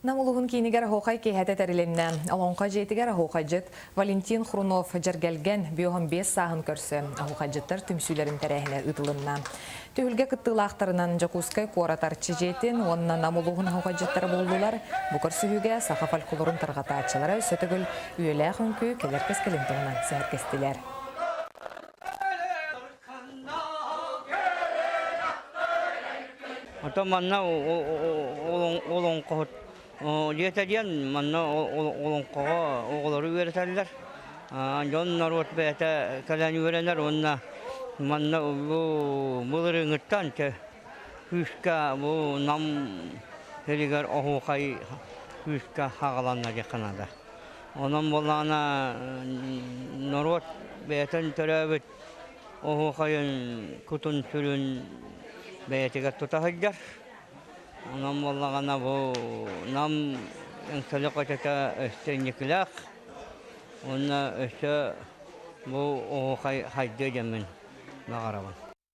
Нам улуһун киинигэр оһуохай киэһэтэ тэрилиннэ. Олоҥхо дьиэтигэр оһуохайдьыт Валентин Хрунов Дьэргэлгэн 55 сааһын көрсө оһуохайдьыттар түмсүүлэрин тэрээһинэ ыытылынна. Түһүлгэ кыттыылаахтарынан Дьокуускай куорат Арчы дьиэтин уонна Нам улууһун оһуохайдьыттара буоллулар. Бу көрсүһүүгэ саха фольклорун тарҕатааччылара өссө төгүл үйэлээх үҥкүү кэлэр кэскилин туһунан сэһэргэстилэр. Оттон манна олоҥхоһут диэтэ диэн манна олоҥхоҕо оҕолору үөрэтэллэр. Дьон норуот бэйэтэ кэлэн үөрэнэр уонна манна бу былырыыҥҥыттан күүскэ бу Нам сиригэр оһуохай күүскэ хаҕаланна диэххэ наада. Онон буоллаҕына норуот бэйэтин төрөөбүт оһуохайын кутун-сүрүн бэйэтигэр тута сылдьар. Онон буоллаҕына бу Нам Эҥсэлэ хочото өссө инникилээх уонна өссө бу оһуохай хайдыа диэммин баҕарабын.